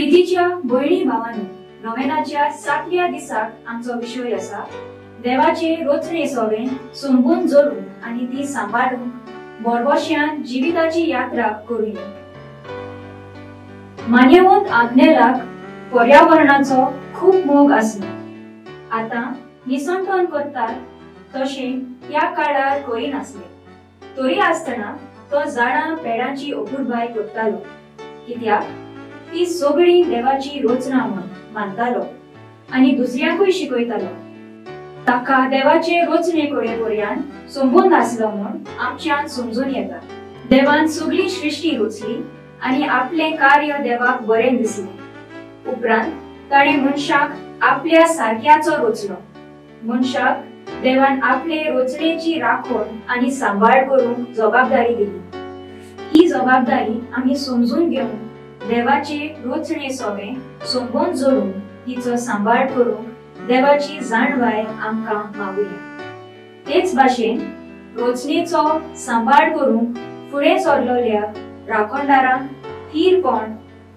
प्रितीच्या भयणी भावांनी, नोवेनाच्या सातव्या दिसाक आमचो विशय आसा देवाचे रोचणे सोवें समजून जोडून आनी ती सांबाळून बोरबोश्यान जिविताची यात्रा करूया. मान्यवंत आग्नेलाक पर्यावरणाचो खूब मोग आसलो. आतां निसंतन करतात तशें त्या काळार करिनासले, तरी आसतना तो झाडां पेडांची अपुरबाय करतालो, कित्याक ती सगळी देवाची रचना म्हूण मानतालो आनी दुसऱ्यांकूय शिकयतालो. ताका देवाचे रचणे कडे पर्यान संबंद आसलो म्हूण आमच्यान समजून येता. देवान सगळी सृश्टी रचली आनी आपलें कार्य देवाक बरें दिसलें. उपरांत ताणें मनशाक आपल्या सारक्याचो रचलो. मनशाक देवान आपले रचणेची राखण आनी सांबाळ करूंक जबाबदारी दिली. ही जबाबदारी आमी समजून घेवन देवाचे रचणे सोवें संबंद जोडून तिचो सांबाळ करूंक देवाची जाणवाय आमकां मागुया. तेच भाशेन रचणेचो सांबाळ करूंक फुडें सरलेल्या राखणदारांक थीरपण,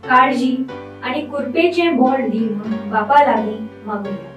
काळजी आनी कुरपेचें बळ दी म्हूण बापा लागीं मागुया.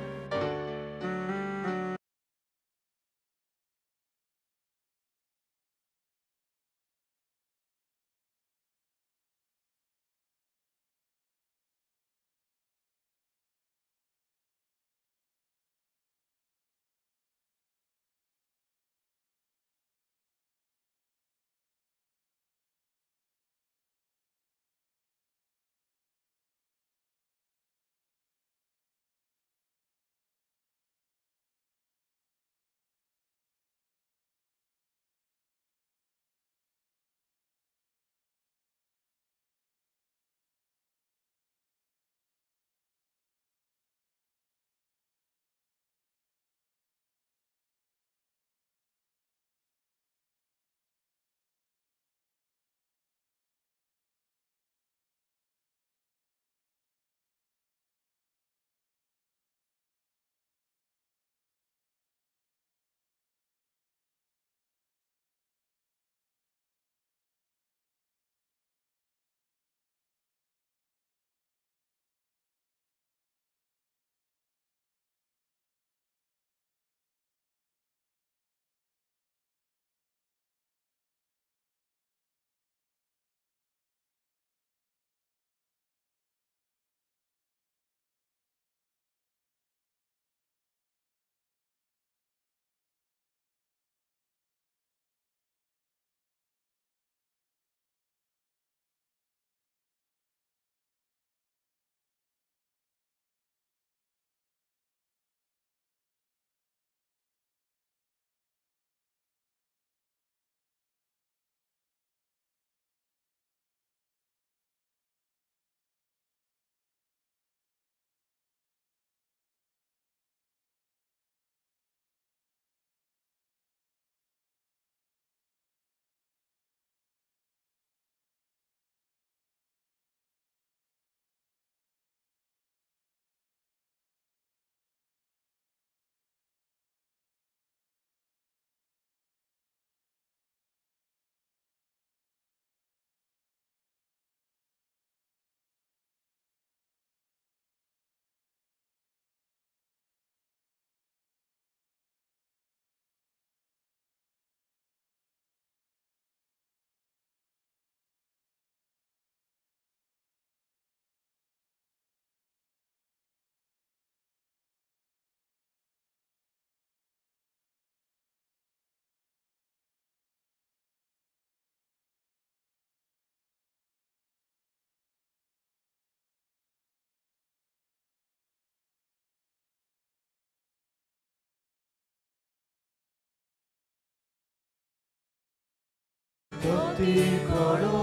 ती करो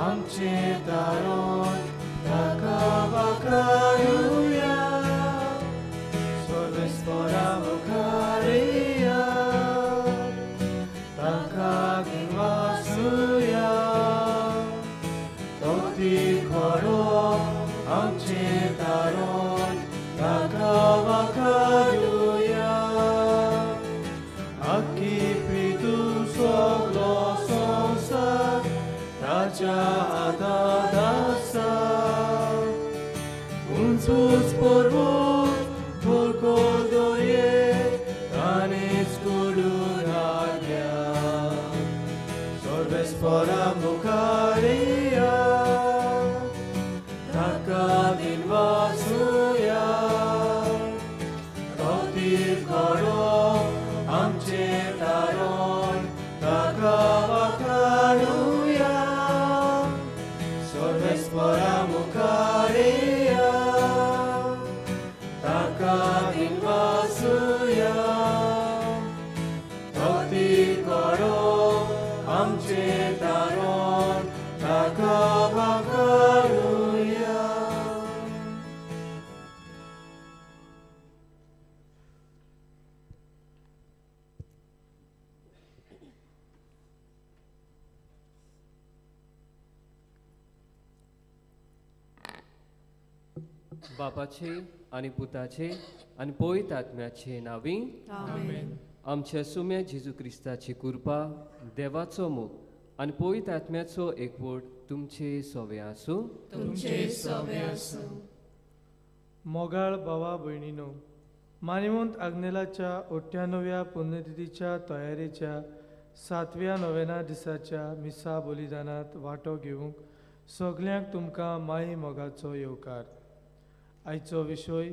आमचे तारोन ताका वाकारुया सर्वेस्परा मुखारिया ताका गिवासुया. ती करो आमचे तारोन ताका वाकारुया आखी प्रितू सगलो संसार ताच्या हातात आसा. ऊंच ऊंच पर्वत खोल दर्ये ताणेच घडून हाडल्या. सर्वेस्परा मुखार येया, ताका दिनवासुया. तो तीर खरो आमचें तारण, ताका वाखाणुया. सर्वेस्परा मुखार येया, ताका दिनवासुया. तो तीर खरो आमचें तारण, ताका वाखाणुया. बापाचे आनी पुताचे आनी पवित्र आत्म्याचे नांवी आमेन. आमच्या सुम्या जेजू क्रिस्ताची कृपा, देवाचो मोग आनी पवित्र आत्म्याचो एकवट तुमचे सोवे आसूं. तुमचे सोवे आसूं. मोगाळ भावा भयणीनो, मानिवंत आग्नेलाच्या 98व्या पुण्यतिथीच्या तयारेच्या 7व्या नोवेना दिसाच्या मिसा बलिदानांत वांटो घेवंक सगल्यांक तुमकां माई मोगाचो येवकार. आयचो विशय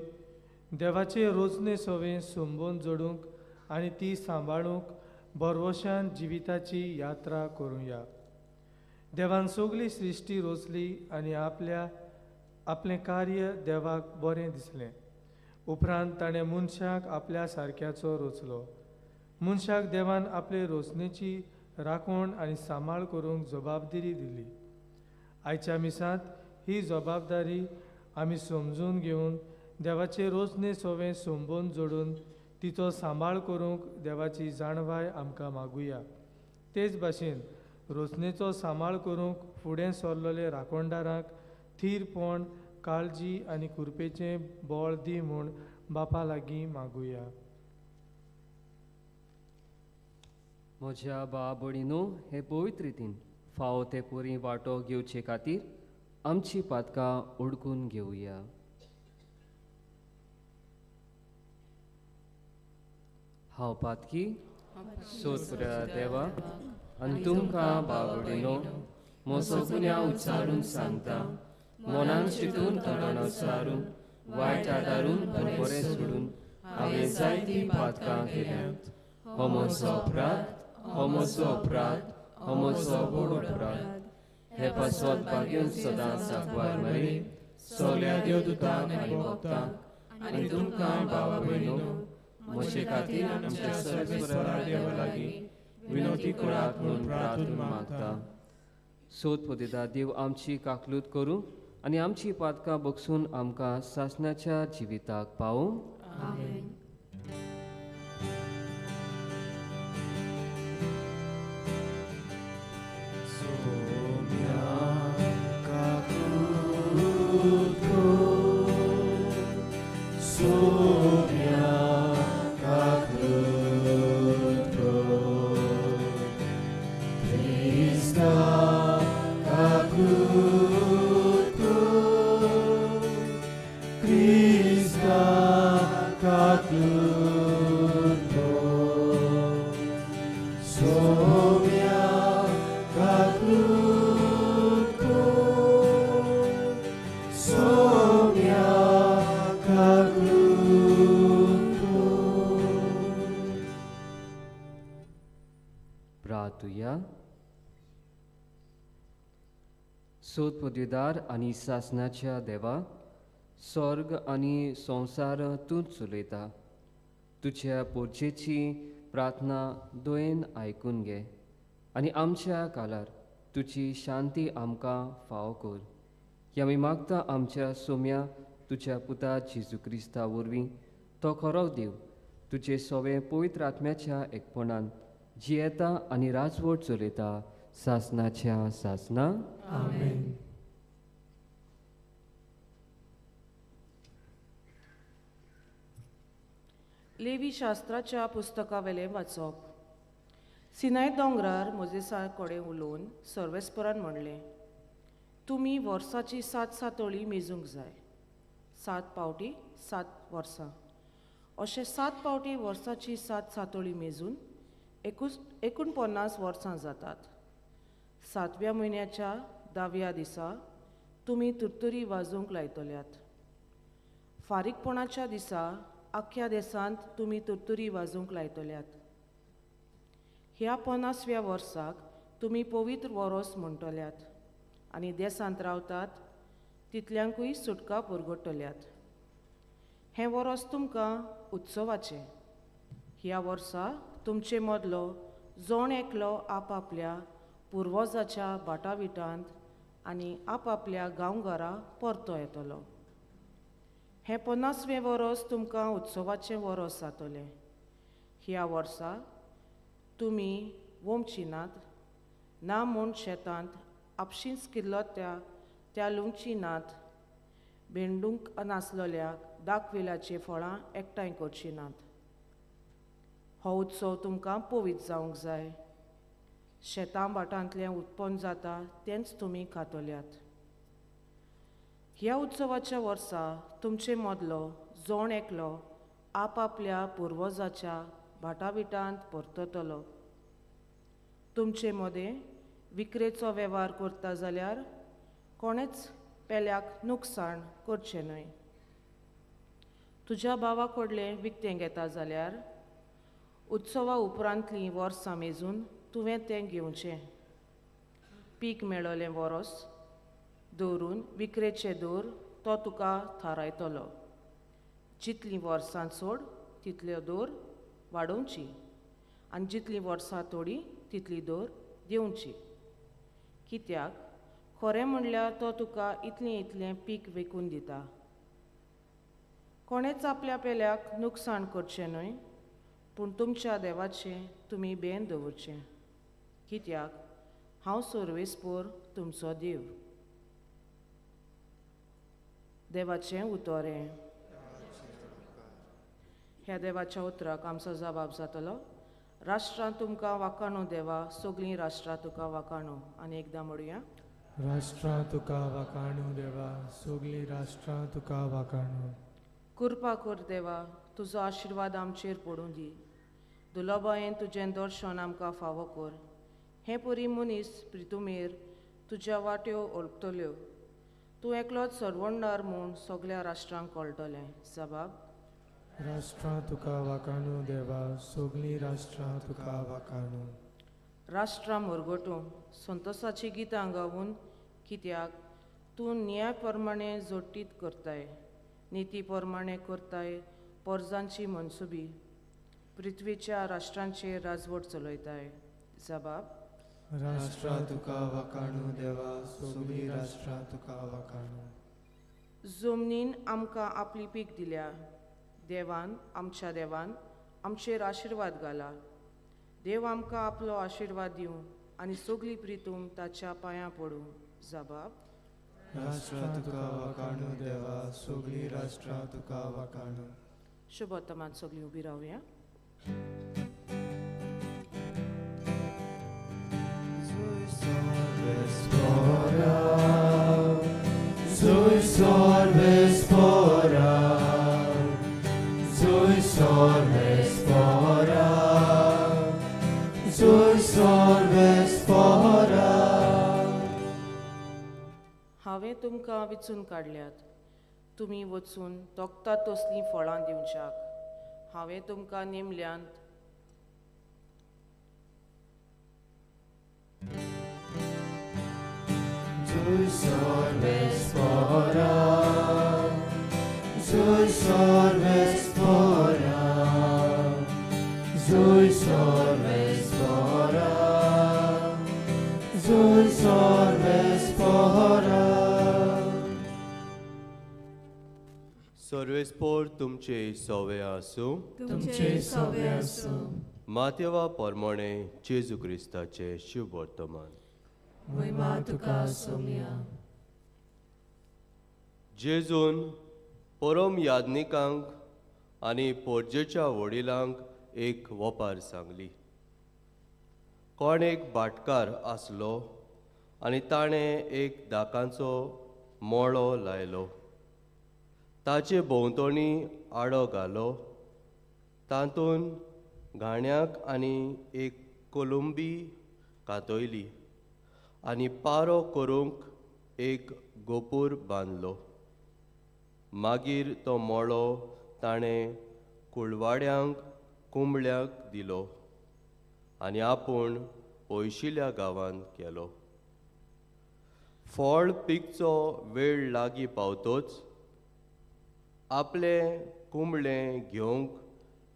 देवाचे रोजने सवे संबोन जोडूंक आनी ती सांबाळूंक भरवशान जिविताची यात्रा करुया. देवान सगली सृश्टी रोचली आनी आपलें कार्य देवाक बरें दिसलें. उपरांत ताणें मनशाक आपल्या सारक्याचो रोचलो. मनशाक देवान आपले रोचणेची राखण आनी सांबाळ करूंक जबाबदारी दिली. आयच्या मिसांत ही जबाबदारी आमी समजून घेवन देवाचे रोचणे सोवे संबोन जोडून तिचो सांबाळ करूंक देवाची जाणवाय आमकां मागुया. तेच भाशेन रोचणेचो सांबाळ करूंक फुडें सरलेले राखणदारांक थीरपण, काळजी आनी कृपेचें बळ दी म्हूण बापा लागीं मागुया. म्हज्या बा भयणीनो, हे पवित्र रितीन फावो ते परी वांटो घेवचे खातीर आमची पातकां ओडकून घेवया. हांव पातकी सोदपुऱ्या देवा आनी तुमकां बावडिनो म्हजो गुन्यांव उच्चारून सांगता. मनान चिंतून तोंडान उच्चारून वायट आदारून आनी बरें सोडून हांवें जायतीं पातकां केल्यांत. हो म्हजो अपराध, हो म्हजो अपराध, हो म्हजो व्हड अपराध. हे पासत भाग्यून सदां साकवार मरी सगल्या देवदूतांक आनी भक्तांक आनी तुमकां भावा भयणीनो म्हजे खातीर आमच्या सर्वेस्परा देवा लागीं विनवती करात म्हूण प्रार्थना मागता. सोद पदिता देव आमची काकलूत करूं आनी आमची पातकां बगसून आमकां सासणाच्या जिविताक पावूं. आमेन. सोद पदवीदार आनी सासणाच्या देवा, स्वर्ग आनी संवसार तूंच चलयता. तुज्या पोरचेची प्रार्थना दयेन आयकून घे आनी आमच्या कालार तुजी शांती आमकां फावो कर. ही आमी मागता आमच्या सोम्या तुज्या पुता जेजू क्रिस्ता वरवीं. तो खरो देव तुजे सवे पवित्र आत्म्याच्या एकपणान जियेता आनी राजवट चलयता सासणाच्या सासना. आमेन. लेवी शास्त्राच्या पुस्तकावेलें वाचप. सिनाय दोंगरार मोजेसा कडेन उलोवन सर्वेस्परान म्हणलें, तुमी वर्साची 7 सातोळी मेजूंक जाय. 7 पावटी 7 वर्सां अशें 7 पावटी वर्साची 7 सातोळी मेजून 49 वर्सां जातात. 7व्या म्हयन्याच्या 10व्या दिसा तुमी तुरतुरी वाजोवंक लायतल्यात. फारीकपणाच्या दिसा आख्ख्या देशांत तुमी तुरतुरी वाजोवंक लायतल्यात. ह्या 50व्या वर्साक तुमी पवित्र वरोस म्हणटल्यात आनी देशांत रावतात तितल्यांकूय सुटका पुरगडटल्यात. हें वरोस तुमकां उत्सवाचें. ह्या वर्सा तुमचे मदलो जण एकलो आपापल्या पुर्वजाच्या बाटाविटांत आनी आपापल्या गांवघरा परतो येतलो. हें 50वें वरोस तुमकां उत्सवाचें वरोस जातलें. ह्या वर्सा तुमी वोमची नात, ना म्हूण शेतांत आपशींच किल्लत त्या लुंगची नात, भेंडूंक नासलेल्या दाखविलाचीं फळां एकठांय करची नात. हो उत्सव तुमकां पवित्र जावंक जाय. शेतां भाटांतलें उत्पन्न जाता तेंच तुमी खातल्यात. ह्या उत्सवाच्या वर्सा तुमचे मदलो जण एकलो आपापल्या पुर्वजाच्या भाटाविटांत परततलो. तुमचे मदें विक्रेचो वेव्हार करता जाल्यार कोणेच पेल्याक नुकसाण करचें न्हय. तुज्या भावा कडलें विकतें घेता जाल्यार उत्सवा उपरांतलीं वर्सां मेजून तुवें तें घेवचें. पीक मेळोलें वरोस दवरून विक्रेचें दर तो तुका थारायतलो. जितलीं वर्सां चड तितल्यो दर वाडोवची आनी जितलीं वर्सां थोडीं तितली दर दिवची. कित्याक खरें म्हणल्यार तो तुका इतलें इतलें पीक विकून दिता. कोणेच आपल्या पेल्याक नुकसाण करचें न्हय, पूण तुमच्या देवाचें तुमी बेन दवरचें. कित्याक हांव सर्वेस्पोर तुमचो देव. देवाचें उतोरें. ह्या देवाच्या उतराक आमचो जबाब जातलो. राष्ट्रां तुमकां वाखाणो देवा, सगळीं राष्ट्रां तुका वाखाणो. आनी एकदां म्हणुया, राष्ट्रां तुका वाखाणो देवा, सगळीं राष्ट्रां तुका वाखाणो. कृपा कर देवा, तुजो आशिर्वाद आमचेर पडूं दी. दुलोबायेन तुजें दर्शन आमकां फावो कर. हें परी मनीस प्रितुमेर तुज्या वाट्यो ओळखतल्यो. तूं एकलोच सरवणदार म्हूण सगळ्या राष्ट्रांक कळटलें. जबाब, राष्ट्रां तुका वाखाणो देवा, सगळीं राष्ट्रां तुका वाखाणो. राष्ट्रां मुरगटूं संतोसाचीं गितां गावन, कित्याक तूं न्याय प्रमाणे जोडटीत करताय, निती प्रमाणे करताय पोरजांची मनसुबी, पृथ्वीच्या राष्ट्रांचेर राजवट चलयताय. जबाब, राष्ट्रां तुका वाखाणो देवा, सगळीं राष्ट्रां तुका वाखाणो. जमनीन आमकां आपली पीक दिल्या. देवान, आमच्या देवान आमचेर आशिर्वाद घाला. देव आमकां आपलो आशिर्वाद दिवं आनी सगळी प्रितूम ताच्या पांयां पडूं. जबाब, राष्ट्रां तुका वाखाणो देवा, सगळीं राष्ट्रां तुका वाखाणो. शुभोत्तमान सगळीं उबी रावया. Zui sorvespora, Zui sorvespora, Zui sorvespora. हांवें तुमकां विचून काडल्यात, तुमी वचून तोखता तसलीं फळां दिवच्याक. हांवें तुमकां नेमल्यांत. Zui sorvespora, Zui sorvespora, Zui sorvespora, Zui sorvespora. सर्वेस्पोर तुमचे सवे आसूं, तुमचे सवे आसूं. मातेवा परमणे जेजू क्रिस्ताचे शुभ वर्तमान. महिमा तुका सोम्या. जेजून परम याज्ञिकांक आनी पोरजेच्या वडिलांक एक वपार सांगली. कोण एक भाटकार आसलो आनी ताणें एक दाकांचो मळो लायलो. ताचे भोंवतणी आडो घालो, तातूंत घाण्याक आनी एक कोलंबी कातयली आनी पारो करूंक एक गोपूर बांदलो. मागीर तो मळो ताणें कुळवाड्यांक कुंबळ्याक दिलो आनी आपूण पयशिल्या गांवांत गेलो. फळ पिकचो वेळ लागीं पावतोच आपलें कुंबळें घेवंक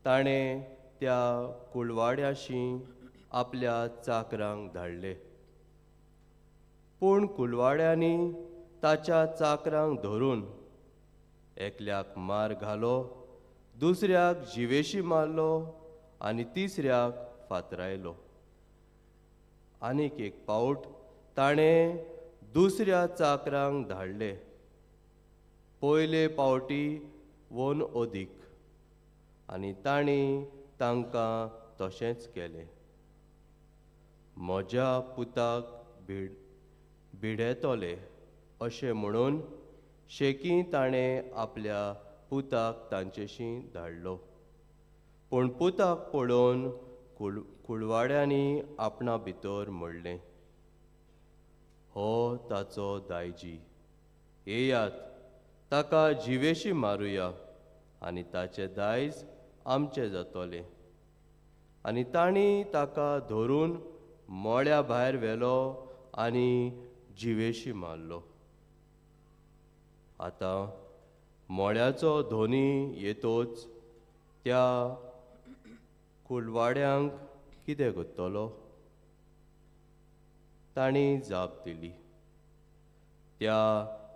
ताणें त्या कुळवाड्याशी आपल्या चाकरांक धाडले. पूण कुलवाड्यांनी ताच्या चाकरांक धरून एकल्याक मार घालो, दुसऱ्याक जिवेशी मारलो आनी तिसऱ्याक फातरायलो. आनीक एक पावट ताणें दुसऱ्या चाकरांक धाडले, पयले पावटी वन अदीक, आनी तांणी तांकां तशेंच केलें. म्हज्या पुताक भिडेतले अशें म्हणून शेकी ताणें आपल्या पुताक तांचेशी धाडलो. पूण पुताक पळोवन कुळवाड्यांनी आपणा भितर म्हणलें, हो ताचो दायजी, येयात ताका जिवेशी मारुया आनी ताचें दायज आमचें जातलें. आनी तांणी ताका धरून मळ्या भायर व्हेलो आनी जिवेशी मारलो. आतां मळ्याचो धोनी येतोच त्या कुलवाड्यांक कितें करतलो? तांणी जाप दिली, त्या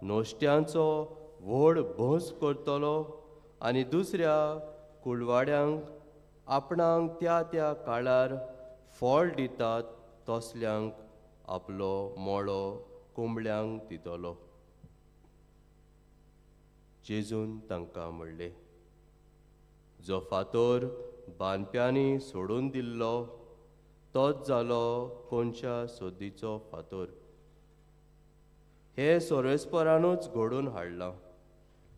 नोश्ट्यांचो व्हड भोंस करतलो आनी दुसऱ्या कुलवाड्यांक आपणाक त्या त्या काळार फळ दितात तसल्यांक आपलो मळो कोंबड्यांक दितलो. जेजून तांकां म्हणलें, जो फातोर बांदप्यांनी सोडून दिल्लो तोच जालो कोनशा सोदीचो फातोर. हें सोरेस्परानूच घडोवन हाडलां,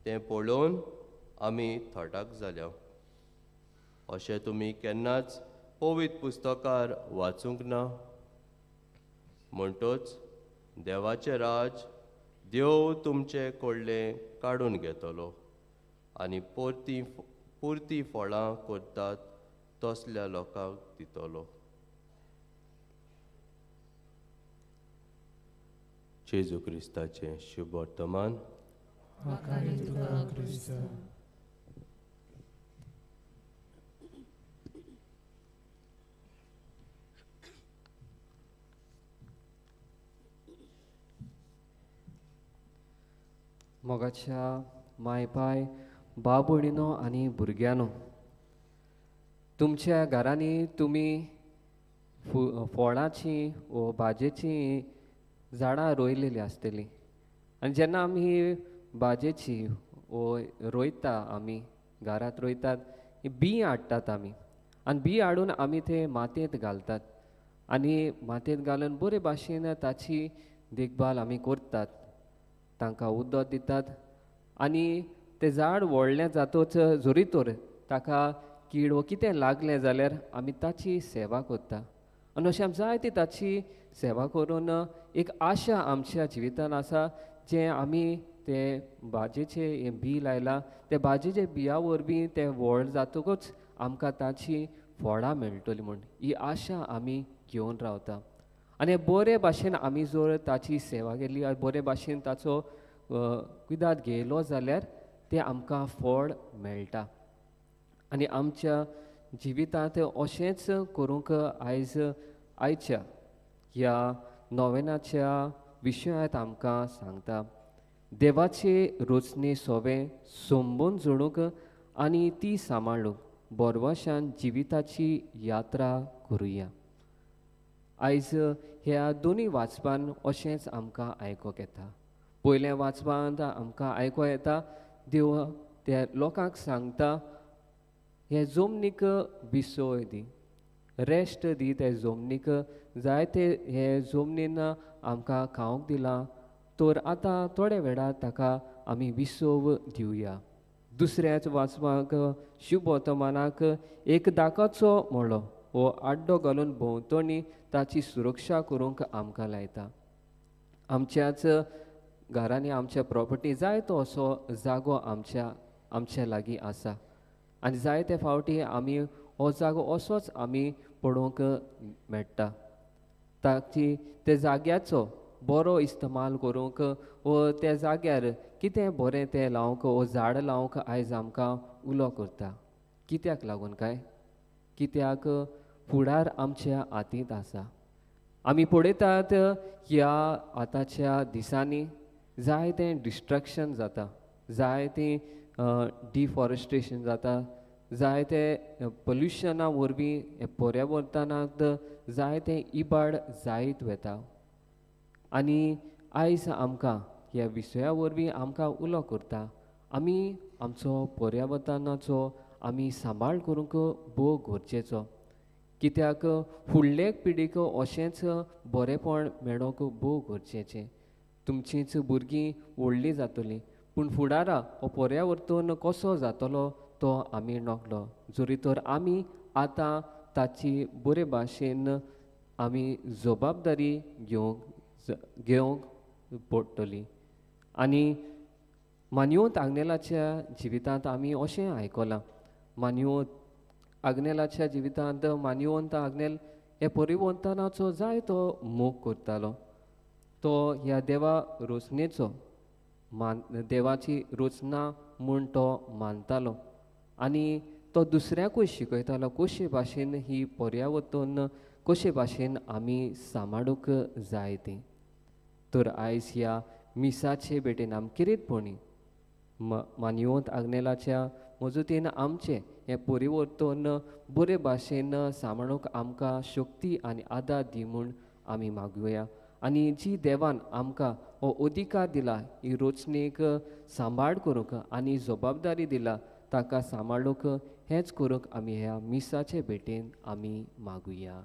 तें पळोवन आमी थटाक जाल्या. अशें तुमी केन्नाच पवित्र पुस्तकार वाचूंक ना? म्हणटोच देवाचें राज देव तुमचे कडलें काडून घेतलो आनी पुरती फळां करतात तसल्या लोकांक दितलो. जेजू क्रिस्ताचें शुभ वर्तमान. मोगाच्या माय पाय, भाव भयणीनो आनी भुरग्यांनो, तुमच्या घरांनी तुमी फळाचीं वो भाजयेचीं झाडां रोयलेलीं आसतलीं. आनी जेन्ना आमी भाजयेची वो रोयता, आमी घरांत रोयतात, बीं हाडटात आमी, आनी बीं हाडून आमी ते मातयेंत घालतात आनी मातयेंत घालून बरे भाशेन ताची देखभाल आमी करतात, तांकां उदक दितात आनी तें झाड व्हडलें जातोच जरी तर ताका कीड वो कितें लागलें जाल्यार आमी ताची सेवा करता. आनी अशें आमी जायती ताची सेवा करून एक आशा आमच्या जिवितान आसा, जें आमी ते भाजयेचें हें बीं लायलां, ते भाजयेच्या बियां वरवीं तें व्हड जातकूच आमकां ताची फळां मेळटलीं म्हूण ही आशा आमी घेवन रावता. आनी बरे भाशेन आमी जर ताची सेवा केली आनी बरे भाशेन ताचो कुयदाद घेयलो जाल्यार तें आमकां फळ मेळटा. आनी आमच्या जिवितांत अशेंच करूंक आयज आयच्या ह्या नोवेनाच्या विशयांत आमकां सांगता, देवाचे रोचणे सोवे सोंबून जोडूंक आनी ती सांबाळूंक बोरवाशान जिविताची यात्रा करुया. आयज ह्या दोनूय वाचपान अशेंच आमकां आयकूंक येता. पयल्या वाचपांत आमकां आयकूंक येता, देव त्या लोकांक सांगता, हे जमनीक विसोय दी, रेस्ट दी, ते जमनीक जायते हे जमनीन आमकां खावंक दिलां, तर आतां थोड्या वेळार ताका आमी विसव दिवया. दुसऱ्याच वाचपाक शुभवर्तमानाक एक दाकाचो मळो हो आड्डो घालून भोंवतणी ताची सुरक्षा करूंक आमकां लायता. आमच्याच घरांनी आमच्या प्रॉपर्टी जायतो असो जागो आमच्या आमच्या लागीं आसा आनी जायते फावटी आमी हो जागो असोच आमी पळोवंक मेळटा. ताची त्या जाग्याचो बरो इस्तेमाल करूंक वो त्या जाग्यार कितें बरें तें लावंक वो झाड लावंक आयज आमकां उलो करता. कित्याक लागून काय? कित्याक फुडार आमच्या हातींत आसा. आमी पळयतात ह्या आतांच्या दिसांनी जायतें डिस्ट्रक्शन जाता, जायतें डिफॉरेस्ट्रेशन जाता, जायते पोल्युशना वरवीं पर्यावरणाक जायतें इबाड जायत वता. आनी आयज आमकां ह्या विशया वरवीं आमकां उलो करता आमी आमचो पर्यावरणाचो आमी सांबाळ करूंक भोव गरजेचो. कित्याक फुडले पिढीक अशेंच बरेंपण मेळोवंक भोव गरजेचें. तुमचींच भुरगीं व्हडलीं जातलीं पूण फुडारा हो पर्यावर्तन कसो जातलो तो आमी नकळो. जरी तर आमी आतां ताची बरे भाशेन आमी जबाबदारी घेवंक पडटली. आनी मानयोत आग्नेलाच्या जिवितांत आमी अशें आयकलां, मानयोत आग्नेलाच्या जिवितांत मानयोंत आग्नेल हे परिवर्तनाचो जाय तो मोग करतालो. तो ह्या देवा रोचनेचो देवाची रचना म्हूण तो मानतालो आनी तो दुसऱ्याकूय शिकयतालो कशे भाशेन ही पर्यावर्तन कशे भाशेन आमी सांबाळूंक जाय ती. तर आयज ह्या मिसाचे भेटेन आमी किरेतपणी मानयोत आग्नेलाच्या मजतीन आमचें हें परिवर्तन बरे भाशेन सांबाळूंक आमकां शक्ती आनी आदार दी म्हूण आमी मागुया. आनी जी देवान आमकां हो अधिकार दिला ही रचणेक सांबाळ करूंक आनी जबाबदारी दिला ताका सांबाळूंक हेंच करूंक आमी ह्या मिसाचे भेटेन आमी मागुया.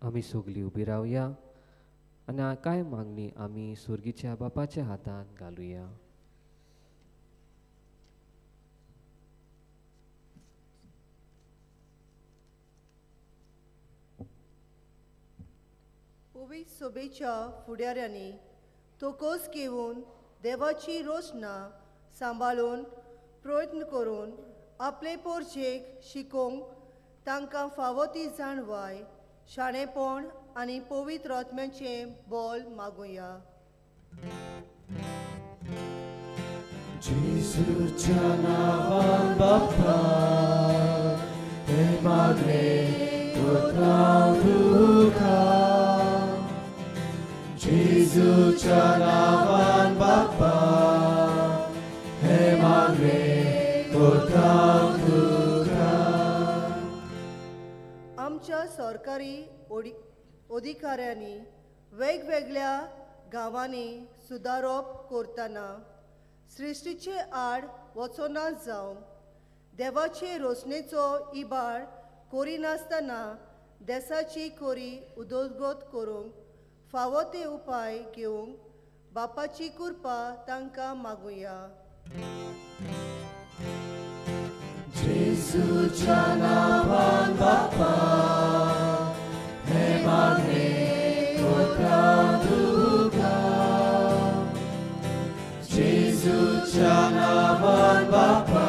आमी सगळीं उबी रावया आनी कांय मागणी आमी सुर्गीच्या बापाच्या हातांत घालुया. पवित्र सभेच्या फुडाऱ्यांनी तोकोस घेवन देवाची रोशना सांबाळून प्रयत्न करून आपले पोरजेक शिकोवंक तांकां फावो ती जाणवाय, शाणेपण आनी पवित्र आत्म्याचें बल मागुया. जेजूच्या नांवान बापा हें मागणें करता तुका. जेजूच्या नांवान बापा हें मागणें करता तुका. आमच्या सरकारी अधिकाऱ्यांनी वेगवेगळ्या गांवांनी सुदारप करतना सृश्टीचे आड वचना जावं देवाचे रोशणेचो इबाड करिनासतना देसाची कोरी उदरगत करूंक फावो ते उपाय घेवंक बापाची कृपा तांकां मागुया. जेजूच्या नांवान बापा हें मागणें करता तुका. जेजूच्या नांवान बापा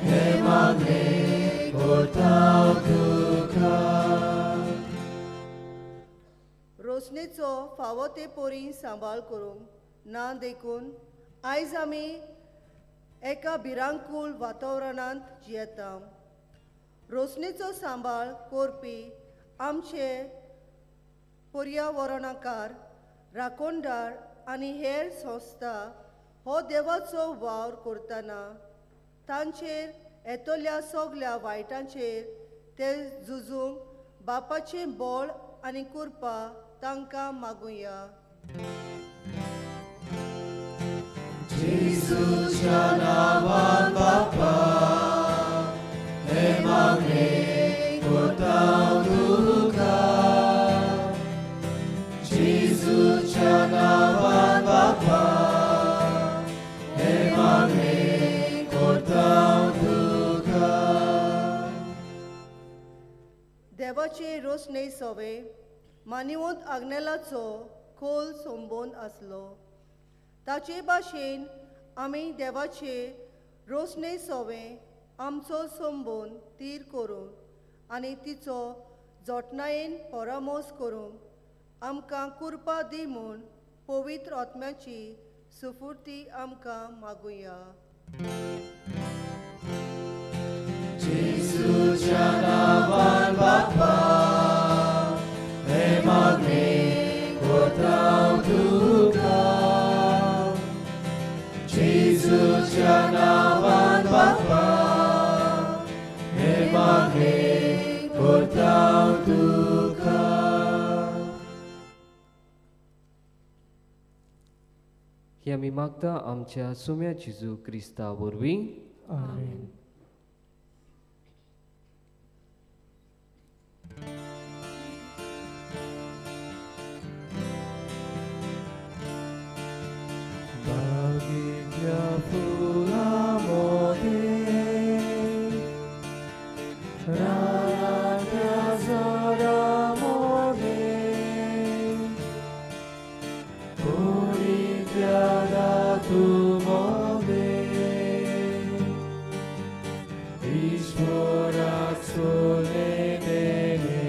हें मागणें करता तुका. रोशणेचो फावो ते परी सांबाळ करूंक ना देखून आयज आमी एका भिरांकूळ वातावरणांत जियेता. रोशणेचो सांबाळ करपी आमचे पर्यावरणाकार, राखणदार आनी हेर संस्था हो देवाचो वावर करतना तांचेर येतल्या सगल्या वायटांचेर ते झुजूंक बापाचें बळ आनी कृपा तांकां मागुया. जेजूच्या नांवान बापा हें मागणें करता तुका. जेजूच्या नांवान बापा हें मागणें करता तुका. देवाचे रोशणे सवे मानिवंत आग्नेलाचो खोल संबंद आसलो. ताचे भाशेन आमी देवाचे रोशणे सवे आमचो संबंद तीर करून आनी तिचो जोटणायेन परामोस करूंक आमकां कृपा दी म्हूण पवित्र आत्म्याची सुफुर्ती आमकां मागुया. जेजूच्या नांवान बापा हें मागणें करता तुका. जेजूच्या नांवान बापा हें मागणें करता तुका. ही आमी मागता आमच्या सुम्या जेजू क्रिस्ता वरवीं. आमेन. बागेंतल्या फुलां मदें, रानांतल्या झाडां मदें, कोणींतल्या धातू मदें, ईश्वराक सोलें देणें.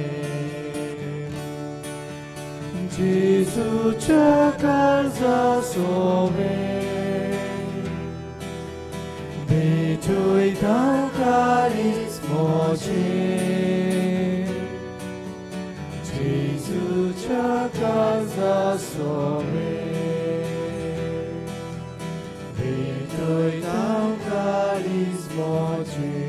जेजूच्या काळजा सोवें भेटयता काळीज म्हजें. जेजूच्या काळजा सोवें भेटयता काळीज म्हजें.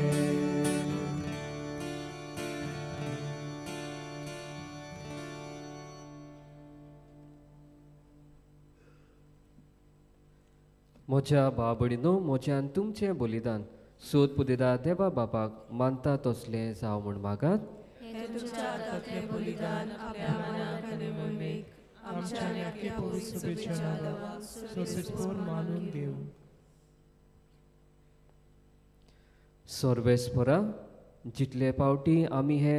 म्हज्या बाबडीनो म्हज्यान तुमचें बलिदान सोद पुदेदा देवा बापाक मानता तसलें जावं म्हूण मागात. सर्वेस्परा जितले पावटी आमी हे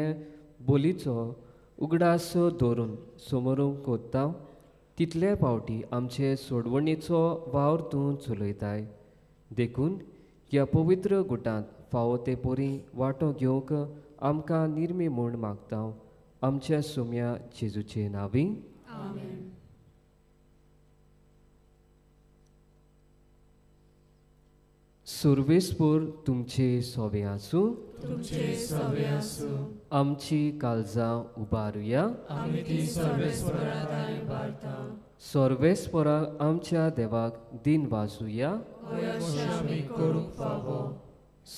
बोलीचो उगडास दवरून समोरूंक कोत्ता तितले पावटी आमचे सोडवणीचो वावर तूं चलयताय. देखून ह्या पवित्र गुटांत फावो ते परी वांटो घेवंक आमकां निर्मी म्हूण मागता आमच्या सुम्या जेजूचे नांवी. सुर्वेस्पूर तुमचे सोवे आसूं. आमची काळजां उबारुया. सर्वेस्पराक आमच्या देवाक दिन वाजुया.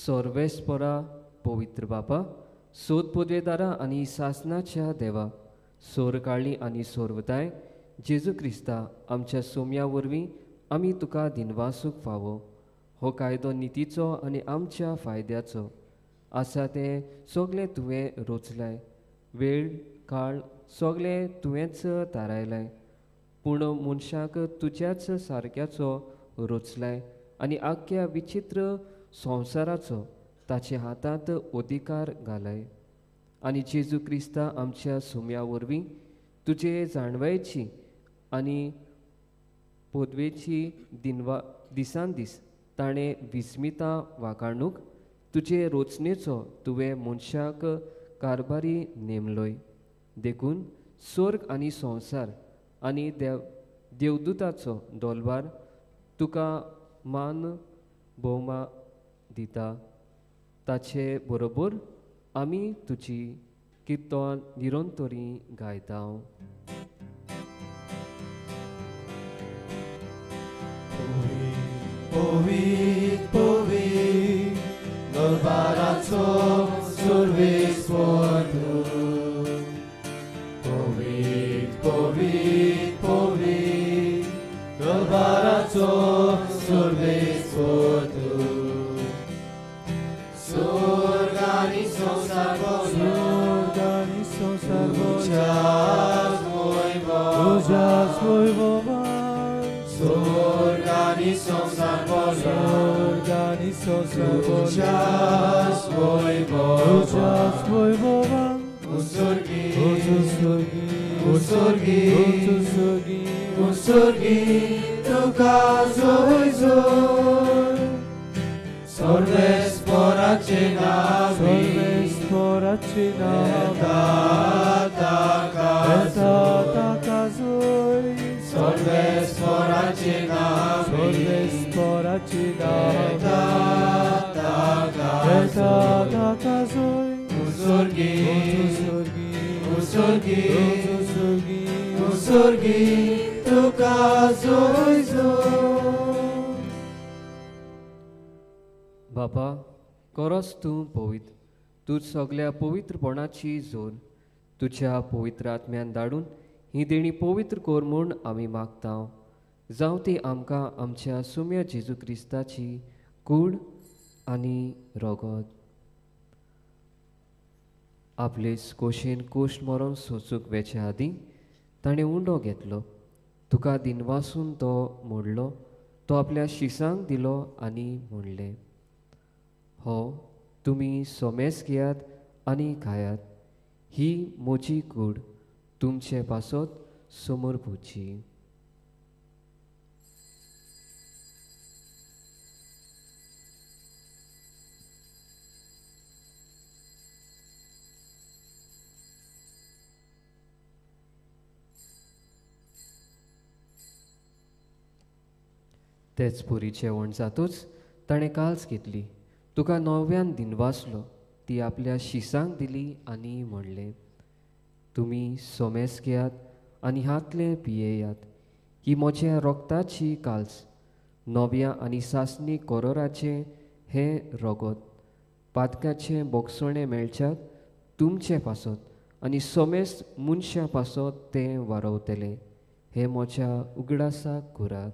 सर्वेस्परा पवित्र बापा सोद पदवेदारा आनी सासनाच्या देवा सोरकाळी आनी सोरवताय जेजू क्रिस्ता आमच्या सोम्या वरवीं आमी तुका दिनवासूंक फावो. हो कायदो नितीचो आनी आमच्या फायद्याचो आसा तें सगळें तुवें रोचलाय. वेळ काळ सगळें तुवेंच थारायलाय पूण मनशाक तुज्याच सारक्याचो रोचलाय आनी आख्ख्या विचित्र संवसाराचो ताचे हातांत अधिकार घालाय. आनी जेजू क्रिस्ता आमच्या सुम्या वरवीं तुजे जाणवायेची आनी पदवेची दिनवा दिसान दीस ताणें विस्मिता वागाणूक तुजे रोचणेचो तुवें मनशाक कारभारी नेमलोय. देखून स्वर्ग आनी संवसार आनी देवदूताचो दोलवार तुका मान भोवमा दिता. ताचे बरोबर आमी तुजी किर्तन निरंतरी गायता. Povit, povit, संवसाराचो सर्वेस्पर तूं. स्वर्ग आनी संवसार तुज्याच वैभवान. स्वर्ग आनी संवसार तुज्याच वैभवान. उत्सर्गी उत्सर्गी उत्सर्गी तुका जय जय. सर्वेस्पराचे नांव येता ताका जय. सर्वेस्पराचे नांव येता ताका जय. उत्सर्गी उत्सर्गी उत्सर्गी तुका जय जय. बापा, खरोच तूं पवित्र, तूं सगल्या पवित्रपणाची जोर. तुज्या पवित्र आत्म्यान धाडून ही देणी पवित्र कर म्हूण आमी मागता. जावं ती आमकां आमच्या सुम्या जेजू क्रिस्ताची कूड आनी रगत. आपलेच कोशेन कोश मरोन सोचूंक वेचे आदीं ताणें उंडो घेतलो, तुका दिनवासून तो मोडलो, तो आपल्या शिसांक दिलो आनी म्हणलें, हो तुमी सोमेस घेयात आनी खायात, ही म्हजी कूड तुमचे पासत समर्पुची. तेच पुरी जेवण जातूच ताणें काल्स घेतली, तुका नव्यान दिनवासलो, ती आपल्या शिसांक दिली आनी म्हणलें, तुमी सोमेस घेयात आनी हातलें पियेयात, ही म्हज्या रोगताची काल्स, नव्या आनी सासणी कोरोराचें हें रगत, पातकाचें बोगसणें मेळच्याक तुमचें पासत आनी सोमेस मनशां पासत तें वारवतलें. हें म्हज्या उगडासाक करात.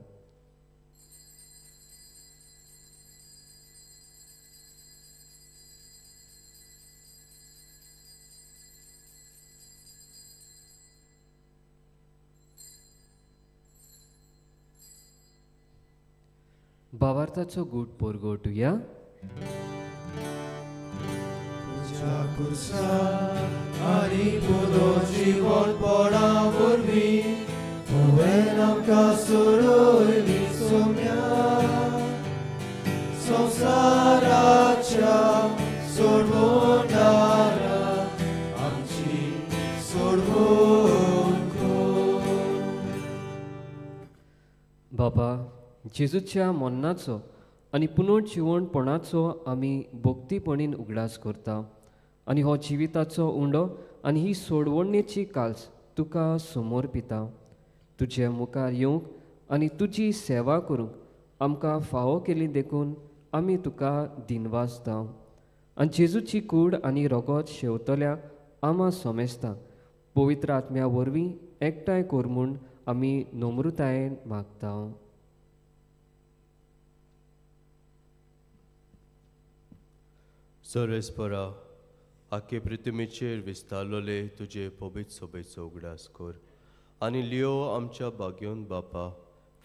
भावार्थाचो गूट परगटुया. तुज्या खुर्सार आनी पुनर्जिवंतपणा वरवीं तुवें आमकां सोडयली सोम्या. संवसाराच्या सोडवणारा आमची सोडवण कर. बाबा, जेजूच्या मरणाचो आनी पुनर्जिवणपणाचो आमी भक्तीपणीन उगडास करता आनी हो जिविताचो उंडो आनी ही सोडवणेची काल्स तुका समर्पिता. तुजे मुखार येवंक आनी तुजी सेवा करूंक आमकां फावो केली देखून आमी तुका दिनवासता. आनी जेजूची कूड आनी रगत शेवतल्या आमा सोमेस्ता पवित्र आत्म्या वरवीं एकठांय कर म्हूण आमी नम्रतायेन मागता. सर्वेस्परा, आख्खे पृथ्वीचेर विस्तारलोले तुजे पवित्र सोबेचो उगडास कर आनी लियो आमच्या भाग्योन बापा,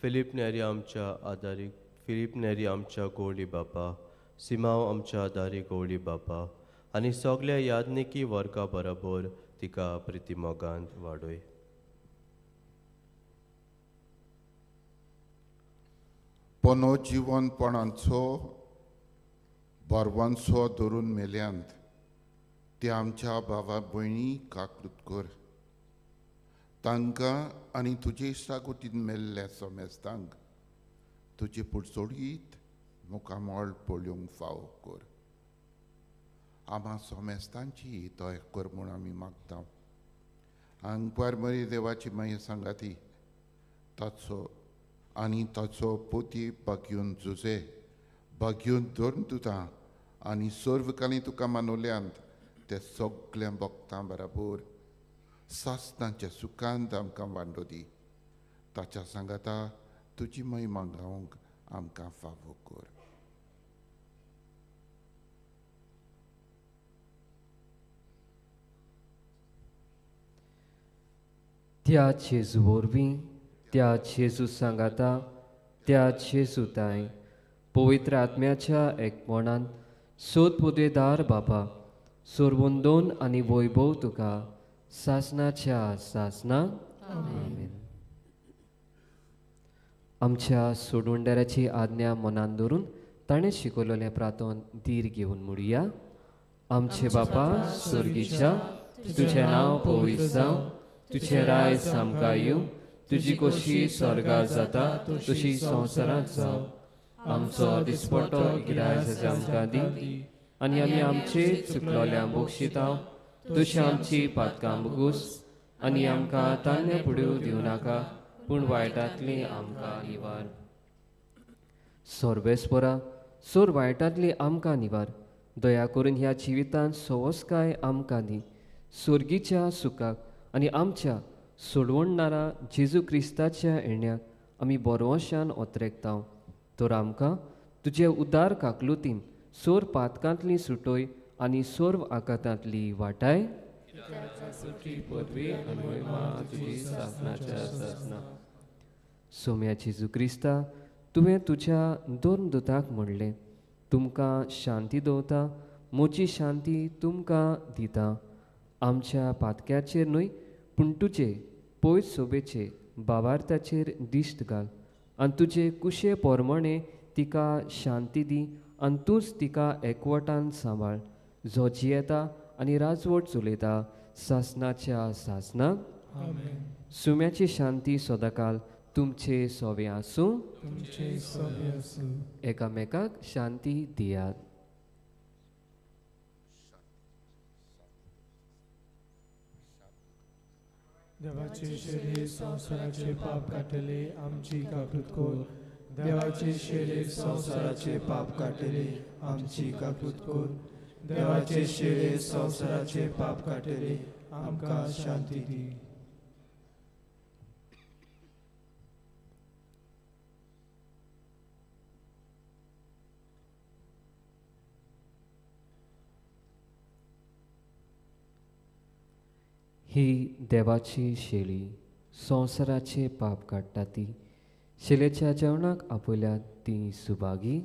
फिलीप नेरी आमच्या आदारी, फिलीप नेरी आमच्या गोवळी बापा, सिमाव आमच्या आदारी गोवळी बापा आनी सगल्या याज्ञिकी वर्गा बरोबर तिका प्रितीमोगांत वाडय. पुनर्जिवनपणाचो बरवांचो धरून मेल्यांत ते आमच्या भावा भयणी काकृत कर. तांकां आनी तुजे इश्टागतीन मेल्ल्या समेस्तांक तुजे पुडसोडीत मुखामळ पळोवंक फावो कर. आमा समेस्तांची तय कर म्हूण आमी मागता. आंकवार मरी देवाची मागीर सांगाती ताचो आनी ताचो पोती बागयोन जुजे बागयोन धरून तुता आनी सर्वकाली तुका मानवल्यांत ते सगळ्या भक्तां बराबर सासणाच्या सुखांत आमकां वांडो दी. ताच्या सांगाता तुजी महिमा गावंक आमकां फावो कर. त्या जेजू वरवीं, त्या जेजू सांगाता, त्या जेजू ताय पवित्र आत्म्याच्या एकपणान सोद पुदेदार बापा सोरवंदोन आनी वैभव तुका सासनाच्या सासना. आमेन. आमच्या सोडवणदाराची आज्ञा मनान धरून ताणें शिकवलेलें प्रार्थन धीर घेवन म्हणुया. आमचे बापा स्वर्गीच्या, तुजें नांव पवित्र जावं, तुजें राज आमकां येवं, तुजी कोशी स्वर्गार जाता तशी संवसारांत जावं. आमचो दिसपटो गिरायस आमकां दी आनी आमी आमचे चुकलोल्या बोक्षितां तशी आमची पातकां बोगूस आनी आमकां तान्य पुड्यो दिवं नाका पूण वायटांतली आमकां निवार. सोर्बेस्पोरा सोर वायटांतली आमकां निवार. दया करून ह्या जिवितांत सवसकाय आमकां दी. सोर्गीच्या सुखाक आनी आमच्या सोडवणदारा जेजू क्रिस्ताच्या येण्याक आमी बरवशान ओतरेकता. तर आमकां तुजे उदार काकलुतीन सोर पातकांतली सुटोय आनी सोर्व आकातांतली वाटाय. सोम्या जेजू क्रिस्ता, तुवें तुज्या दोन दुताक म्हणलें, तुमकां शांती दवरता, म्हजी शांती तुमकां दिता. आमच्या पातक्याचेर न्हय पूण तुजे पयस सोबेचे बाबार्थाचेर दिश्ट घाल आनी तुजे कुशे पोरमणे तिका शांती दी आनी तूंच तिका एकवटान सांबाळ, जो जियेता आनी राजवट चलयता सासनाच्या सासनाक. सुम्याची शांती सदाकाल तुमचे सोवे आसूं. एकामेकाक शांती दियात. देवाचे शरीर संवसाराचे पाप काडटले आमची काकूत कर. देवाचे शरीर संवसाराचे पाप काडटले आमची काकूत कर. देवाचे शरीर संवसाराचे पाप काडटले आमकां शांती दी. ही देवाची शेली संवसाराचे पाप काडटा ती शेलेच्या जेवणाक आपयल्यात ती सुभागी.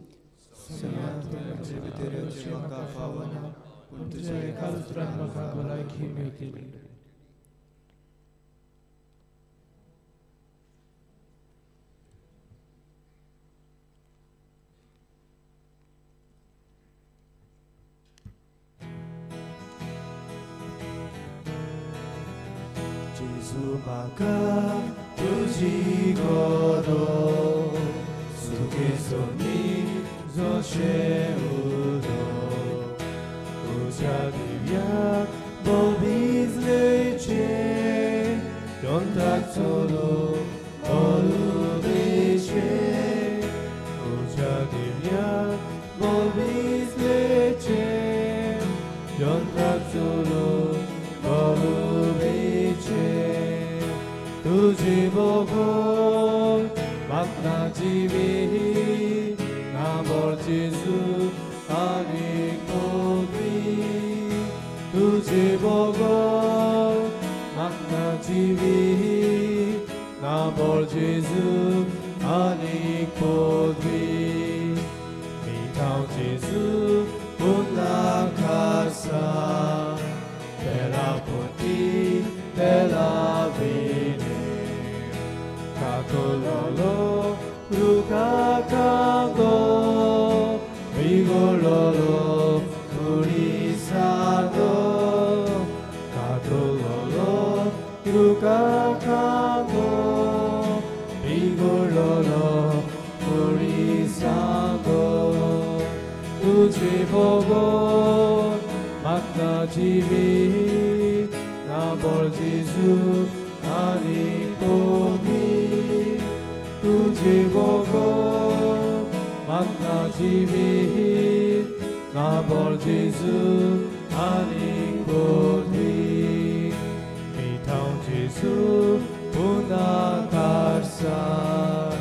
जेजू म्हाका तुजी गरज सुखेसनी जशें उदक तुज्या दिव्याक बोबिजलेचें यंत्राक चलूंक बोलुबेचें तुज्या दिव्याक बोबिजलेचें यंत्राक चलूंक बोलुबेचें तुजी बोगोल म्हाका जिवी नाबर जेजू आनी कोबी तुजी बोगोल म्हाका जिवी नाबर जेजू आनी कोबी मिठाव जेजू पुन्हा खासा तेला पोती तेला विने Katololo, Rukakango, Vigololo, Purisado. Katololo, Rukakango, Vigololo, Purisado. Tuji bogo, Makna jivi, Nabor Jesu, Ani Kobi. तुझे बोगोल म्हाका जिवी नाबर जेजू आनी कोदी मिठाव जेजू पुना कारसार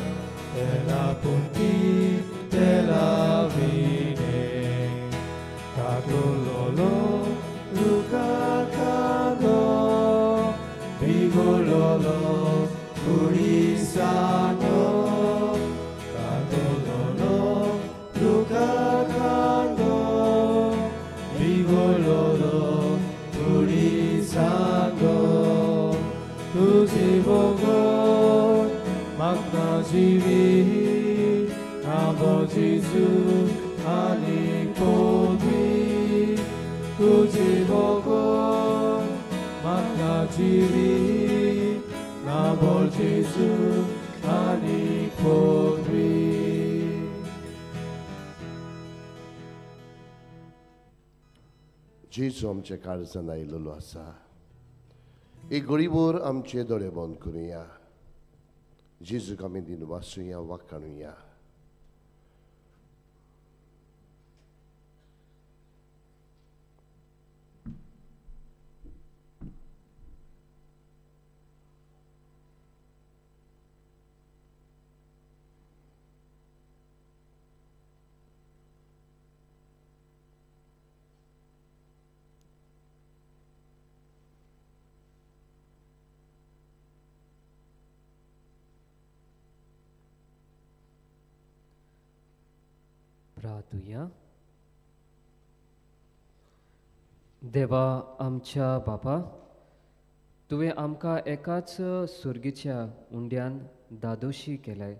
जेजू आनी पोरवी. जेजू आमच्या काळजान आयिल्लो आसा. एक घडीभर आमचे दोळे बंद करुया. जेजूक आमी दिन वाचुया, वाखाणुया. प्रार्थुया. देवा आमच्या बापा, तुवें आमकां एकाच सुर्गीच्या उंड्यान दादोशी केलाय,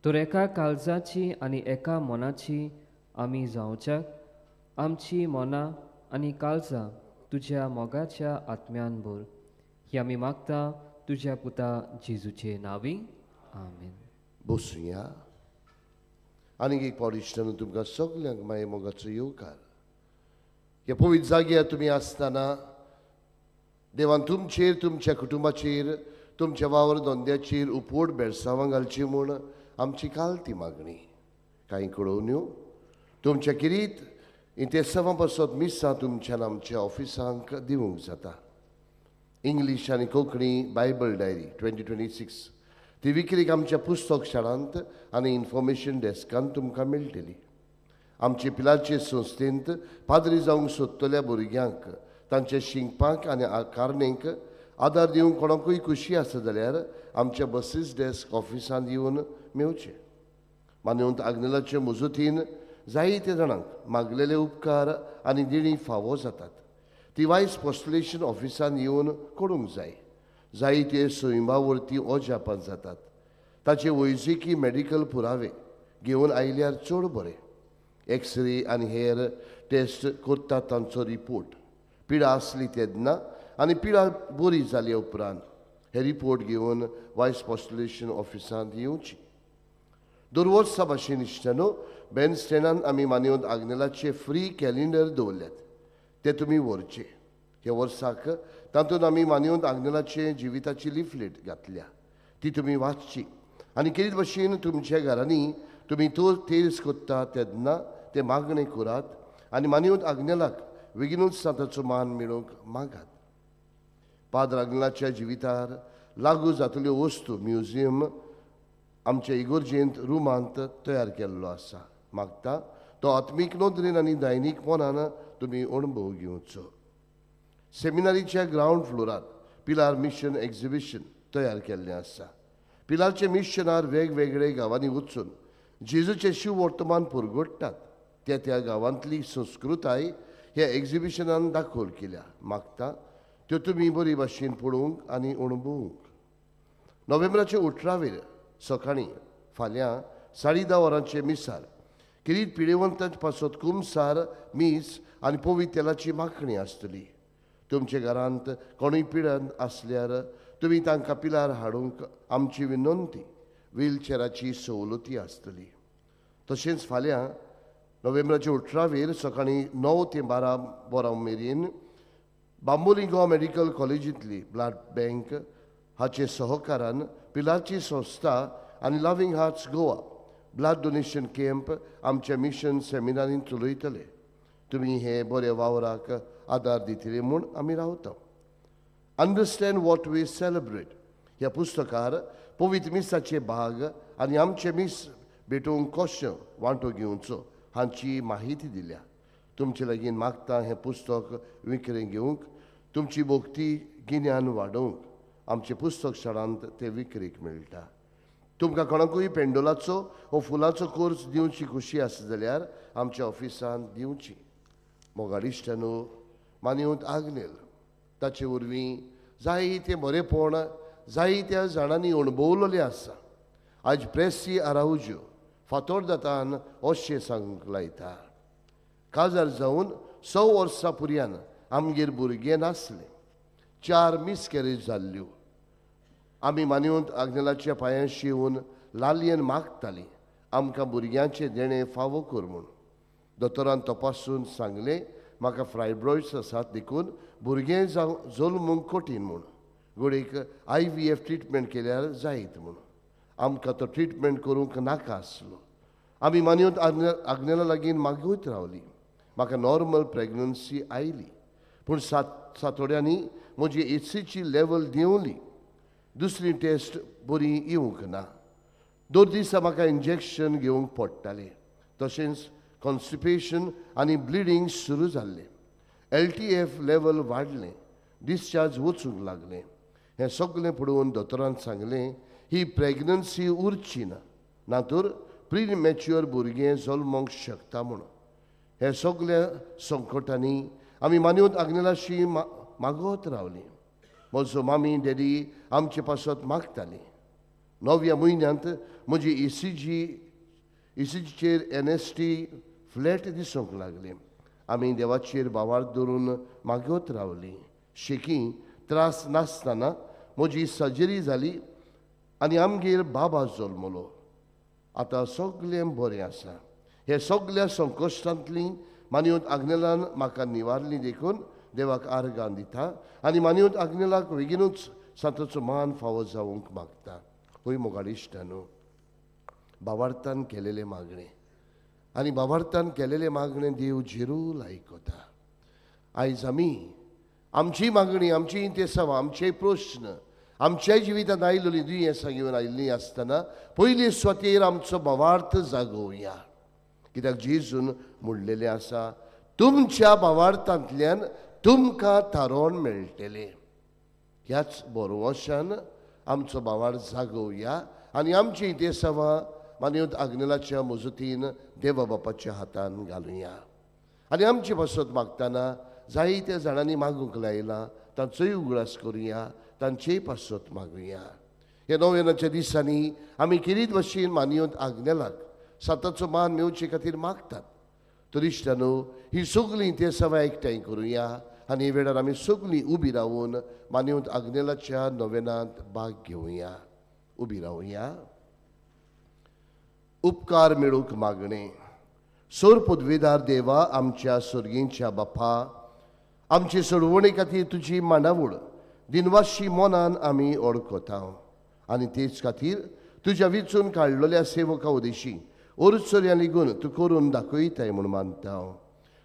तर एका काळजाची आनी एका मनाची आमी जावच्याक आमची मनां आनी काळजां तुज्या मोगाच्या आत्म्यान भर, ही आमी मागता तुज्या पुता जेजूचे नांवी. आमेन. बसुया. आनीक एक पावट इश्टांनो तुमकां सगल्यांक माये मोगाचो येवकार. ह्या पवित्र जाग्यार तुमी आसतना देवान तुमचेर, तुमच्या कुटुंबाचेर, तुमच्या वावर धंद्याचेर उपवट बेळसांवां घालची म्हूण आमची काल ती मागणी. कांय कळोवन्यो तुमच्या किरीत इंतेसांवां पासत मिसां तुमच्यान आमच्या ऑफिसांक दिवंक जाता. इंग्लीश आनी कोंकणी बायबल डायरी 2026 ती विक्रीक आमच्या पुस्तक शाळांत आनी इन्फॉर्मेशन डेस्कांत तुमकां मेळटली. आमचे पिलाचे संस्थेंत पाद्री जावंक सोदतल्या भुरग्यांक तांच्या शिंकपाक आनी आकारणेक आदार दिवंक कोणाकूय खुशी आसा जाल्यार आमच्या बसीस डेस्क ऑफिसांत येवन मेवचें. मानवंत आग्नेलाचे मजतीन जायते जाणांक मागलेले उपकार आनी दिणी फावो जातात. ती वायस पोस्टलेशन ऑफिसांत येवन करूंक जाय. जायते सैमा वरती अजापां जातात. ताचे वैजकी मेडिकल पुरावे घेवन आयल्यार चड बरें. एक्सरे आनी हेर टेस्ट करतात तांचो रिपोर्ट पिडा आसली तेन्ना आनी पिडा बरी जाल्या उपरांत हे रिपोर्ट घेवन वायस पोस्टलेशन ऑफिसांत येवची. दरवर्सा भाशेन इश्टांनो बँड स्टँडान आमी मानवंत आग्नेलाचे फ्री कॅलेंडर दवरल्यात, ते तुमी व्हरचे. ह्या वर्साक तातूंत आमी मानवंत आग्नेलाचे जिविताची लिफलेट घातल्या, ती तुमी वाचची आनी केरीत भाशेन तुमच्या घरांनी तुमी तो तेर्स करता तेन्ना ते मागणें करात आनी मानवंत आग्नेलाक बेगीनूच ताचो मान मेळोवंक मागात. पाद्र आग्नेलाच्या जिवितार लागू जातल्यो वस्तू म्युझियम आमच्या इगोर्जेंत रुमांत तयार केल्लो आसा. मागता तो आत्मीक नदरेन आनी दैनीक मनान तुमी अणभव घेवचो. सेमिनारीच्या ग्रावंड फ्लोरार पिलार मिशन एक्झिबिशन तयार केल्लें आसा. पिलारचे मिशनार वेगवेगळे गांवांनी वचून जेजूचें शिववर्तमान पुरगोडटात. त्या त्या गांवांतली संस्कृताय ह्या एक्झिबिशनान दाखोवन केल्या. मागता त्यो तुमी बरी भाशेन पळोवंक आनी अणभवूंक. नोव्हेंबराचे 18वेर सकाळीं फाल्यां 10:30 वरांचे मिसार किरीट पिडेवंतांचे पासत कुमसार मीस आनी पवित्र तेलाची माखणी आसतली. तुमच्या घरांत कोणूय पिडन आसल्यार तुमी तांकां पिलार हाडूंक आमची विनंती. व्हीलचेराची सवलती आसतली. तशेंच फाल्यां नोव्हेंबराचे 18वेर सकाळीं 9 ते 12 वरां मेरेन Bambolim Goa medical कॉलेजींतली blood bank हाचे सहकारान पिलारची संस्था आनी loving hearts Goa blood donation camp आमच्या मिशन सेमिनारीन चलयतले. तुमी हे बरे वावराक आदार दितले म्हूण आमी रावता. अंडरस्टँड what we celebrate ह्या पुस्तकार पवित्र मिसाचे भाग आनी आमचे मीस भेटोवंक कशें वांटो घेवचो हांची माहिती दिल्या. तुमचे लागीं मागता हें पुस्तक विकरें घेवंक, तुमची भक्ती गिन्यान वाडोवंक आमचे पुस्तक शाळांत तें विक्रेक मेळटा. तुमकां कोणाकूय पेंडोलाचो वो फुलाचो कोर्स दिवची खुशी आसा जाल्यार आमच्या ऑफिसांत दिवची. मोगाळ इश्टांनो, मानवंत आग्नेल ताचे वरवीं जायतें बरेपण जायत्या जाणांनी अणभवलेलें आसा. आज प्रेसी आरावज्यो फातोर्दातान अशें सांगूंक लायता. काजार जावन 100 वर्सां पुर्यान आमगेर भुरगें नासलें. 4 मिसकॅरेज जाल्ल्यो. आमी मानवंत आग्नेलाच्या पांयांशी येवन लालयेन मागतालीं आमकां भुरग्यांचें देणें फावो कर म्हूण. दोतोरान तपासून सांगलें म्हाका फ्रायब्रॉयड्स आसात देखून भुरगें जावं जल्मूंक कठीण म्हूण. गोडेक IVF treatment केल्यार जायत म्हूण. आमकां तो ट्रिटमेंट करूंक नाका आसलो. आमी मानवंत आग्नेला लागीं मागूत रावली. म्हाका नॉर्मल प्रेगनन्सी आयली पूण 7 आठवड्यांनी म्हजी HCची लेवल देंवली. दुसरी टेस्ट बरी येवंक ना. 2 दिसा म्हाका इंजेक्शन घेवंक पडटालें. तशेंच कॉन्स्टिपेशन आनी ब्लिडींग सुरू जाल्लें. LTF level वाडलें. डिस्चार्ज वचूंक लागलें. हें सगळें पळोवन दोतोरान सांगलें ही प्रेगनन्सी उरची ना, ना तर प्रिमॅच्युअर भुरगें जल्मोंक शकता म्हूण. हे सगळ्या संकटांनी आमी मानवंत आग्नेलाशी मागत रावलीं. म्हजो मामी डॅडी आमचे पासत मागतालीं. 9व्या म्हयन्यांत म्हजी ECGचेर NST flat दिसूंक लागली. आमी देवाचेर भावार्थ धरून मागत रावलीं. शेकी त्रास नासतना म्हजी सर्जरी जाली आनी आमगेर बाबा जल्मलो. आतां सगळें बरें आसा. हे सगळ्या संकश्टांतली मानवंत आग्नेलान म्हाका निवारली देखून देवाक आर्गां दिता आनी मानवंत आग्नेलाक बेगीनूच सांताचो मान फावो जावंक मागता. हय मोगाळ इश्टानो, भावार्थान केलेलें मागणें आनी भावार्थान केलेलें मागणें देव जेरूल आयकता. आयज आमी आमची मागणी, आमची इंतेसांवां, आमचे प्रस्न, आमच्या जिवितांत आयिल्लीं दुयेंसां घेवन आयिल्लीं आसतना पयले सुवातेर आमचो भावार्थ जागोवया. कित्याक जेजून म्हणलेलें आसा तुमच्या भावार्थांतल्यान तुमकां थारोवन मेळटलें. ह्याच बरोवशान आमचो भावार्थ जागोवया आनी आमची इंतेसांवां मानवंत आग्नेलाच्या मजतीन देवा बापाच्या हातान घालुया. आनी आमचे पासत मागतना जायत्या जाणांनी मागूंक लायलां तांचोय उगडास करुया, तांचेय पासत मागुया. ह्या नोवेनाच्या दिसांनी आमी खेरीत भशेन मानवंत आग्नेलाक सांताचो मान मेळचे खातीर मागतात. तर इश्टानो, ही सगळीं इंतेसांवां एकठांय करुया आनी वेळार आमी सगळीं उबी रावून मानवंत आग्नेलाच्या नोवेनांत भाग घेवया. उबी रावया. उपकार मेळूंक मागणें. सोर पदवेदार देवा, आमच्या सर्गींच्या बापा, आमचे सोडवणे खातीर तुजी मांडावळ दिनवाशी मनान आमी ओळखता आनी तेच खातीर तुज्या विचून काडलेल्या सेवका उदेशी ओरचोऱ्यां लिगून तूं करून दाखयताय म्हूण मानता.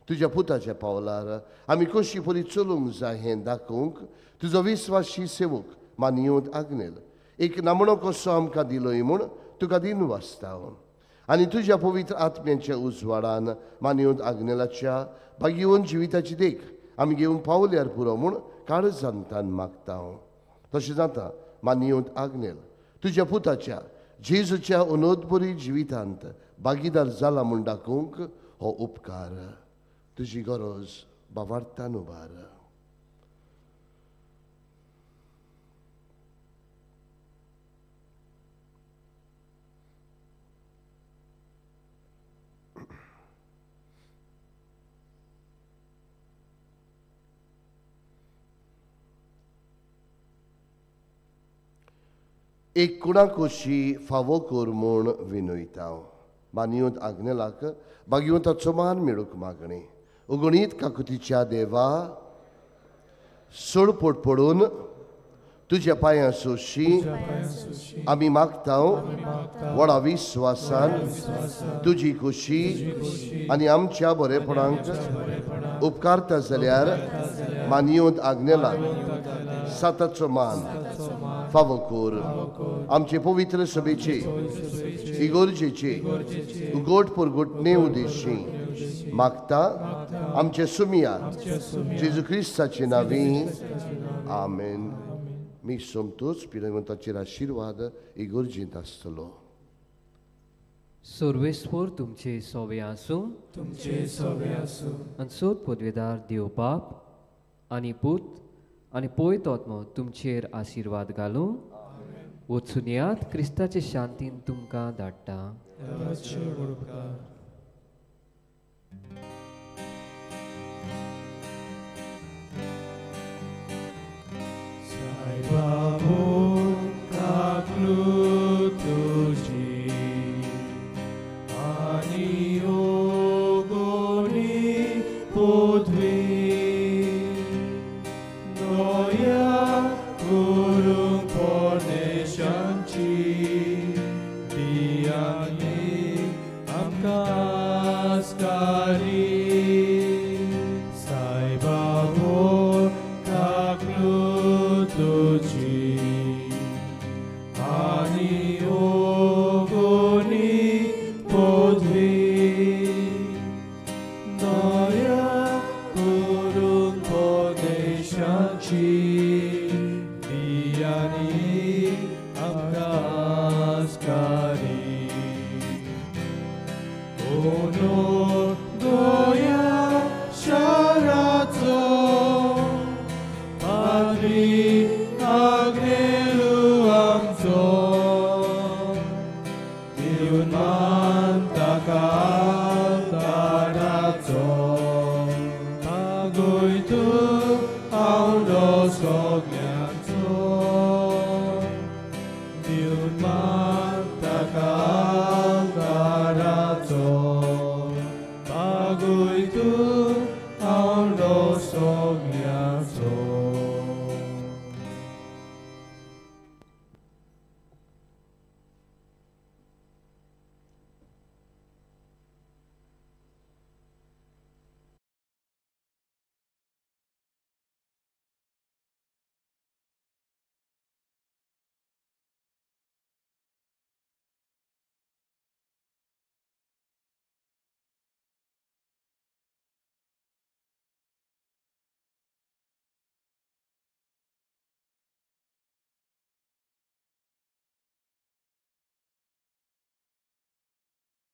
तुज्या पुताच्या पावलार आमी कशी परी चलूंक जाय हें दाखोवंक तुजो विस्वाशी सेवक मानवंत आग्नेल एक नामणो कसो आमकां दिलोय म्हूण तुका दिनवासता. आनी तुज्या पवित्र आत्म्याच्या उजवाडान मानवंत आग्नेलाच्या भाग्यवंत जिविताची देख आमी घेवंक पावल्यार पुरो म्हूण काळजांतान मागता. तशें जाता मानवंत आग्नेल तुज्या पुताच्या जेजूच्या अनोदबरी जिवितांत भागीदार जाला म्हूण दाखोवंक हो उपकार तुजी गरज भावार्थान उबार. एक कुणाकोशी फावो कर म्हूण विनयता. मानवंत आग्नेलाक भाग्यवंताचो मान मेळूंक मागणें. अगणीत काकुतीच्या देवा, सोडपोट पडून तुज्या पांयां सोशी आमी मागता व्हडा विस्वासान तुजी खुशी आनी आमच्या बरेपणाक उपकारता जाल्यार मानवंत आग्नेलाक साताचो मान फावो कर. आमचे पवित्र सभेचे इगोर्जेचे उगोट परगोटणे उदेशी मागता आमचे सुमिया जेजू क्रिस्ताचे नांवी. आमेन. मी सोमतोच पिरंगताचेर आशिर्वाद इगोर्जेंत आसतलो. सर्वेस्पोर तुमचे सोवे आसूं, तुमचे सोवे आसूं. आनी सोद पदवेदार देव बाप आनी पूत आनी पवित्र आत्मो तुमचेर आशिर्वाद घालूं. वचुनयात क्रिस्ताचे शांतीन तुमकां धाडटा. सायबा. आमकां आस्कारी सायबा काकलूत तुजी आनी ओगोनी पदवी दया करून परदेशाची दियानी आमकां आस्कारी ओनो गोया शाराचो पाद्री आग्नेलू आमचो दिवन मानता